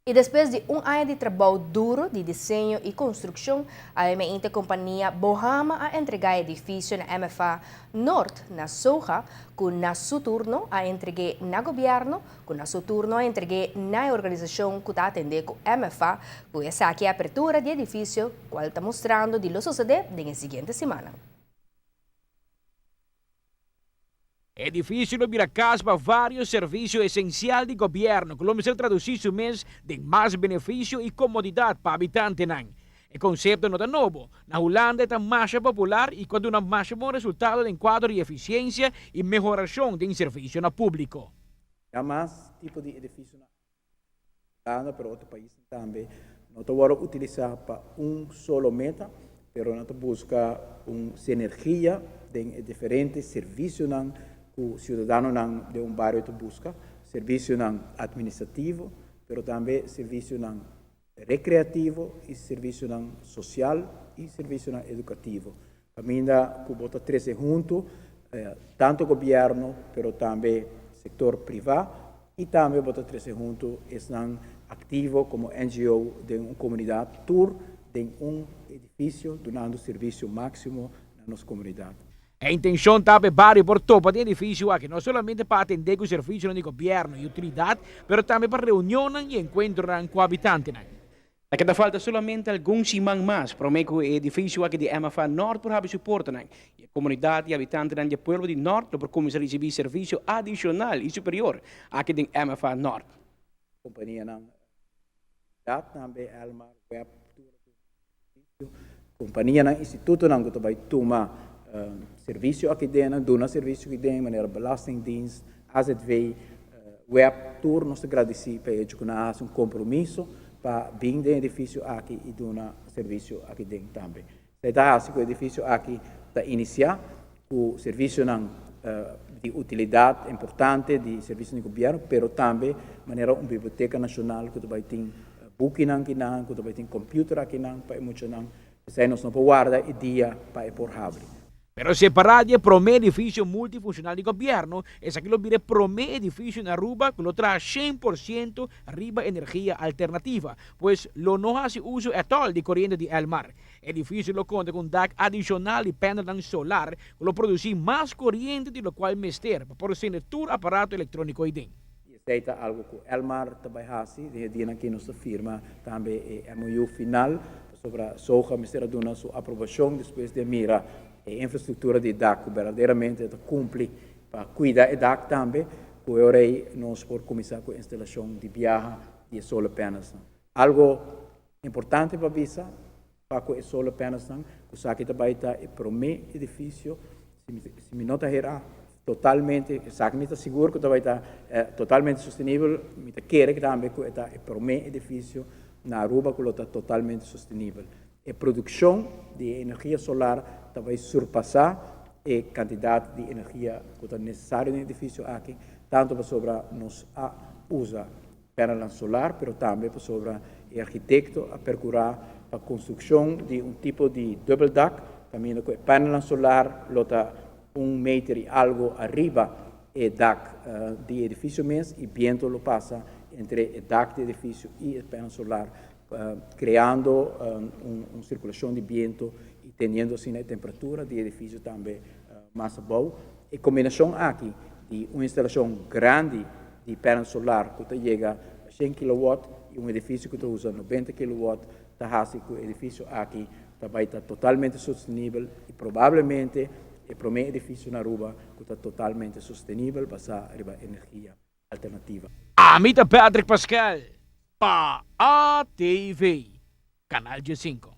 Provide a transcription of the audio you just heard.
Y despues di un aña di trabou duro di diseño y construccion, AMInte compania Bohama a entrega e edificio na MFA Noord na Soga, cu na su turno a entreg'e na gobierno, cu na su turno a entreg'e na e organisacion cu ta atende cu MFA, cu esaki e apertura di edificio, cual ta mustrando di lo sucede den e siguiente simannan. Edifisio lo bira kas pa vários servisio esensial di gobièrnu ku lo mester tradusí su mes den mas benefisio i komodidat pa habitantenan. E konsepto no ta nobo. Na Hulanda e ta masha popular i ku a duna masha bon resultado den kuadro di efisiensia i mehorashon den servisio na públiko. Ya mas tipo di edifisionan Hulanda pero otro paisnan tambe no ta wòrdu utilisá pa un solo meta, pero nan ta buska un sinergia den e diferente servisionan ku siudadanonan den un bario ta buska, servisionan administrativo, pero tambe servisionan rekreativo i servisionan sosial i servisionan edukativo. Kaminda ku bo ta trese huntu tantu gobièrnu pero tambe sektor privá i tambe bo ta trese huntu esnan aktivo komo NGO den un komunidat tur den un edifisio dunando servisio máksimo na nos komunidat. E intenshon ta pa e bario por topa den edifisio aki no solamente pa atendé ku servisionan di gobièrnu i utilidat pero tambe pa reunionnan i enkuentronan ku habitantenan. Ta keda falta solamente algun siman mas promé ku e edifisio aki di MFA Nort por habri su portanan i e komunidat i habitantenan di e pueblo di Nort lo por kuminsá risibí servisio adishonal i superior aki den MFA Nort. Kompanianan dat tambe Elmar, web, tur a duna servisio. Kompanianan, institutonan ku ta bai tuma servisio aki den nan, duna servisio aki den, manera Belastingdienst, AZV, web, tur nos ta gradisí pa e hecho ku nan a hasi un kompromiso pa bin den edifisio aki i duna servisio aki den tambe. Esei ta hasi ku e edifisio aki ta inisiá ku servisionan di utilidat importante di servisio di gobièrnu, pero tambe manera un biblioteka nashonal ku ta bai tin bukinan akinan, ku ta bai tin kòmpiuter akinan pa e muchanan. P'esei nos no por warda e dia pa e por habri. Pero separá di e promé edifisio multifunshonal di gobièrnu, esaki lo bira e promé edifisio na Aruba ku lo traha 100% riba energia alternativa, pues lo no hasi uso ètòl di koriente di Elmar. E edifisio lo konta ku un dak adishonal di panelnan solar ku lo produsí mas koriente di lokual mester pa por sende tur aparato elektróniko ei den. I esei ta algu ku Elmar ta bai hasi den e dianan ki nos ta firma tambe e MOU final, pasobra SOGA mester a duna su aprobashon despues di a mira e infrastruktura di e dak ku berdaderamente ta kumpli pa kuida e dak tambe, ku e ora ei nos por kuminsá ku e instalashon di biaha di e solar panelsnan. Algu importante pa bisa pa ku e solar panelsnan, ku esaki ta bai ta e promé edifisio, si mi si mi no ta hera totalmente, esaki mi ta sigur ku ta bai ta totalmente sostenibel, mi ta kere tambe ku e ta e promé edifisio na Aruba ku lo ta totalmente sostenibel. E produkshon di e energia solar ta bai surpasá e kantidat di energia ku ta nesesario den e edifisio aki, tantu pasobra nos a usa Panelnan solar, pero tambe pasobra e arkitekto a perkurá pa konstrukshon di un tipo di dubbel dak, kaminda ku e panelnan solar lo ta un meter i algo ariba e dak di e edifisio mes i biento lo pasa entre e dak di e edifisio i e panel solar, kreando un sirkulashon di biento i teniendo asina e temperatura di e edifisio tambe mas abou. E kombinashon aki di un instalashon grandi di panel solar ku ta yega shen kilowatt i un edifisio ku ta usa 90 kilowatt ta hasi ku e edifisio aki ta bai ta totalmente sostenibel i probablemente e promé edifisio na Aruba ku ta totalmente sostenibel basá riba energia alternativa. Ami ta Patrick Pascal pa ATV, Canal 15.